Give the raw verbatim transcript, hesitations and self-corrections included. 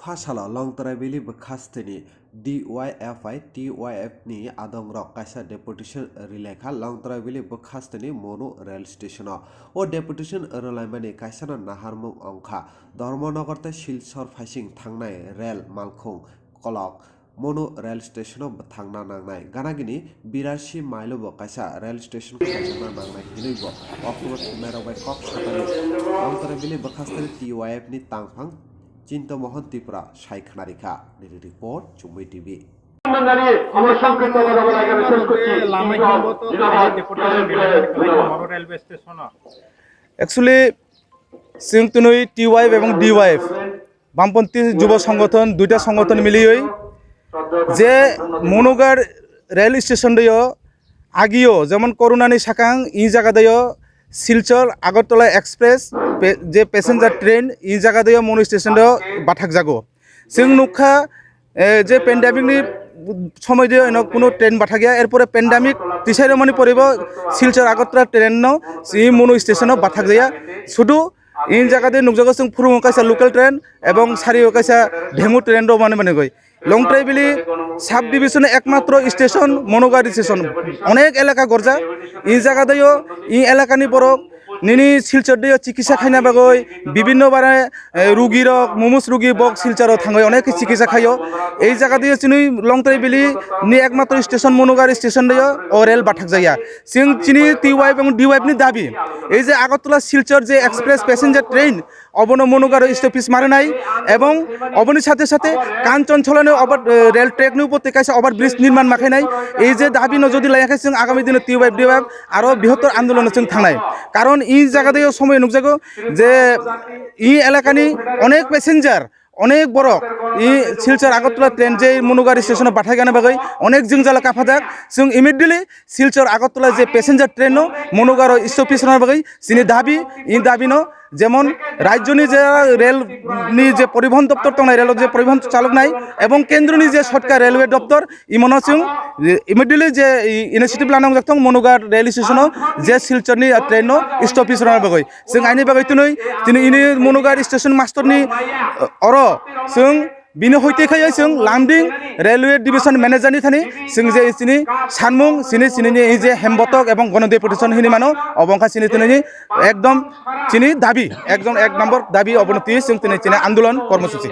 Phasalo Longtraibili bwkhasteni D Y F I T Y F ni adongrok kaisa deputation rilaikha Longtraibili bwkhasteni Monu rail stationo. O deputation rwlaimani kaisano naharmung wngkha Dharmanagar tei Silchar phaising thangnai rail malkhung kolok Monu rail stationo bwthangna nangnai. Ganagini birasi mailobo kaisa rail station khaijakna nangnai hinwibo oktobar thumnairok bai kok satani Longtraibili bwkhasteni T Y F ni tangphang Chinta Mohan Tripura sai khwnarikha. Nini report, Chumui T V. Lama himbo to deputation bill moro railway station. Actually, chwng twnwi T Y F ebong D Y F, Bamponti Jubo Songothon, duita songothon miliwi je Monugar rail station deo agio, jemon Corona ni sakang i jaga deo Silchar Agartala Express pe-, je passenger train i jaga deo Monu station deo bathak jago. Chwng nukha, eh, je pandemic ni somoi de eno kuno train bathakya, erpore pandemic tisai romani poribo Silchar Agartala train no si Monu station o bathakjaya. Sudu in jaga de nukjago chwng phurungo kaisa local train ebong sario kaisa Dhemu train rok mani mani goi. Longtraibili sub division ekmatro station Monogari station, onek elaka gorja. In jaga de o in elaka ni borok nini Silchar deo chikitsa khaina bagwi bibinno bare, eh, rugi rok, mumus rugi bok Silcharo thangwi onek khe chikitsa khaio. Ei jaga deo chini Longtraibili ni ekmatro station Monogari station deo o rail bathak jaya. Chwng chini T Y F ebong D Y F ni dabi, ei je Agartala Silchar je express passenger train, obono Monogaro stoppage marinai ebong oboni sathe sathe Kanchansolani over, eh, rail track ni upor tei kaisa over bridge nirman makhainai. Ei je dabi no jodi laya khe chwng agami dino T Y F D Y F aro bihottor andolon chwng thangnai. Karon i jaga de somoi nukjago je i elakani onek passenger, onek borok i Silchar Agartala train je Monogari station o bathai gana bagwi onek jwngjalo kaphajak. Chwng immediately Silchar Agartala je passenger train no Monogaro stoppage rwna bagwi chini dabi, i dabi no jemon rajyoni je rail ni je poribahon doptor tongnai, rail je poribahon chaloknai ebong kendroni je sorkar railway doptor imono chwng immediately je initiative lana wngjak thung Monugar rail station o je Silchar ni train no stoppage rwna bagwi. Chwng aini bagwi twnwi tini ini Monugar station master ni, uh, oro chwng bini hoite khai chwng Lumding railway division manager ni thani chwng je chini sanmung chini chini ni je hembotok ebong gono deputation hini mano obo wngkha chini tini ni ekdom chini dabi ekdom ek number dabi obono twi chwng tini chini andolon kormosuchi.